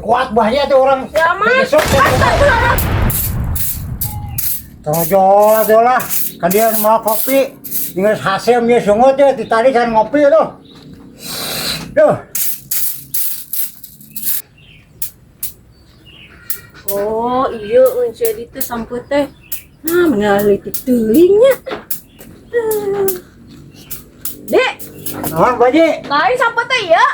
Kuat bahaya tuh orang. Ya mah. Besok. Tojol tuh lah. Kan dia mau kopi. Tinggal hasil dia sungut ya. Tadi kan ngopi tuh. Tuh. Oh, iya euy si teh sampeut teh. Nah, bener leutik teuing nya. Dek, Naon baji? lain sampeut teh ieu.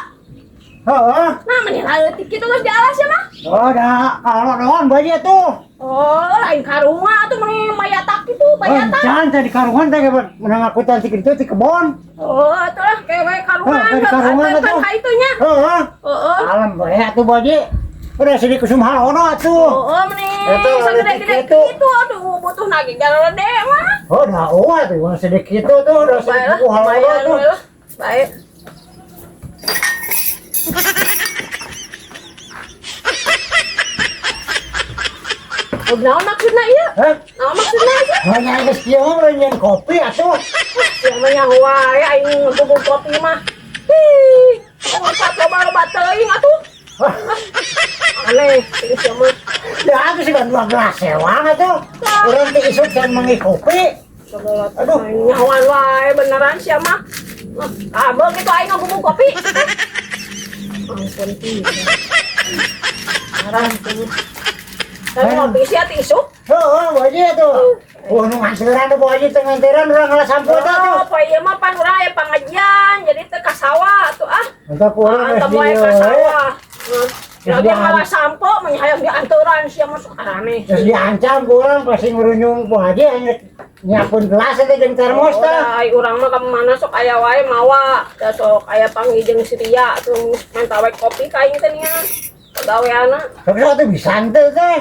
Heeh. Nah, meni leutik kitu geus dialas ya mah. Oh, dah kalau naon baji tuh. Oh, lain karunga atuh meni mayatak kitu, mayatak. Jangan tadi karungan teh menang akutan ti kitu ti kebon. Oh, atuh lah kewe karungan. Oh, kayak karungan atuh. Kan ka itu nya. Heeh. Heeh. Alam bae atuh baji. Udah sedih kusum halono atuh. Oh, meni Eta sagede-gede leutik kitu. kitu aduh butuh nagih galede mah. Oh, dah oh atuh sedih kitu tuh udah Bae sedih lah, buku halono bae tuh. lah. Bae. Oh, naon maksudna ieu? Hah? Naon maksudna ieu? Hanya geus kieu mah nyen kopi atuh. Sia mah nyaho wae aing ngegugug kopi mah. Hih, ngompat loba-loba teuing atuh. Aneh, ini sia mah. Ya atuh sih kan 12 sewang atuh. Urang teh isuk can mangi kopi. Aduh, nyahoan wae beneran sia mah. Ah, begitu aing ngegugug kopi. Ampun pisan. Haram tuh. Tapi ngopi sia ti isuk. Heeh, baji atuh. Oh, nu nganteran tuh baji teh nganteran urang ngalah sampeu teh atuh. Oh, poe ieu mah pan urang aya pangajian, jadi teu ka sawah atuh ah. Entah ku urang Ah, geus teu moe di ka sawah. Geus Lagi ngalah sampo mah hayang dianturan sia masuk arane. Terus diancam ku urang pasti ngurunyung ku haji anya nyiapkeun gelas teh jeung termos teh. Oh, ai urang mah ka mana sok aya wae mawa, da sok aya panggih jeung si Ria atuh menta we kopi ka aing teh nya. Pagaweana. Tapi atuh bisa teh teh.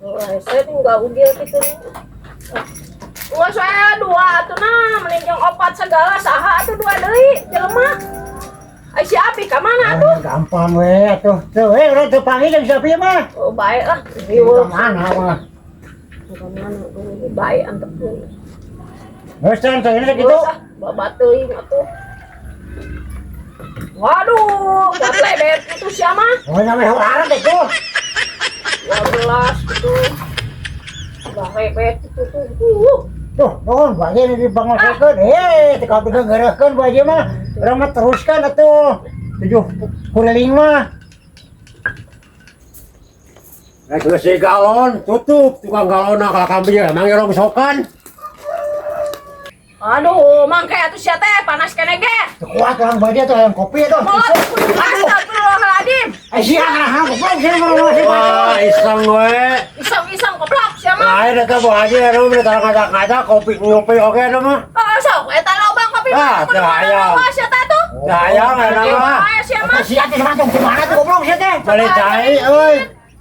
Oh, saya tinggal ugil gitu. Nggak saya dua atuh nah, mending jeung opat segala saha atuh dua deui jelema. Ai si Api ka mana atuh? Ah, gampang we atuh. Tuh we urang teu panggih jeung si Api mah. Oh, baik lah. Ka Riweuh. mana mah. Ka mana tuh baik antepkeun. Geus can saeureun sakitu. Geus ah, babat teuing atuh. Waduh, gaplebet itu sia mah. Oh, nyampe horang teh tuh. 12 gitu. Gaplebet itu tuh. Tuh, nuhun baje ini dibangosekeun. Eh, teu kabeh ngeureuhkeun baje mah. Urang mah teruskan atuh. 7 kuriling mah. Rek geus galon, tutup tukang galonna ka kambing emang rongsokan. Aduh, mangke atuh sia teh panas kene ge. Teu kuat urang baje tuh hayang kopi tuh. Molot astagfirullahaladzim. Eh, sia ngarahan goblok sia ngomong sih. Wah, iseng we. Iseng-iseng goblok sia mah. Lain eta Bu Haji anu bener ngajak-ngajak kopi ngopi oge anu mah. Oh, sok eta loba kopi Ah, mah teu hayang. loba sia teh tuh. Teu hayang eta mah. Wae sia mah. Sia teh sama tuh kumaha tuh goblok sia teh. Balik cai euy.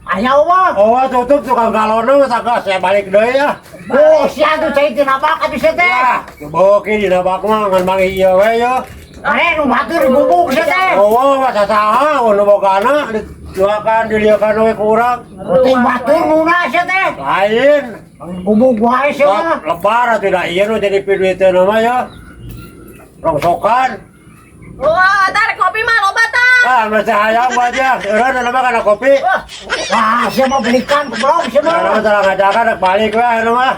Aya mah. Oh, tutup tukang galonna mah saga saya balik deui ya. Oh, sia tuh cai teu nabak atuh sia teh. Ya, beuki dina bak mah ngan manggih ieu we yo. Mane nu batur dibubuk sia teh. Oh, mah sasaha nu bogana diduakan dilieukan we ku urang. Penting batur nuna sia teh. Lain. Bubuk wae sia mah. Lebar atuh da ieu nu jadi piduiteun mah ya. Rongsokan. Wah, tarik kopi mah loba tah. Ah, mesti hayang baja. Eureun anu mah kana kopi. Wah, sia mah belikan goblok sia Anu mah. mah tara ngajakan rek balik we anu mah.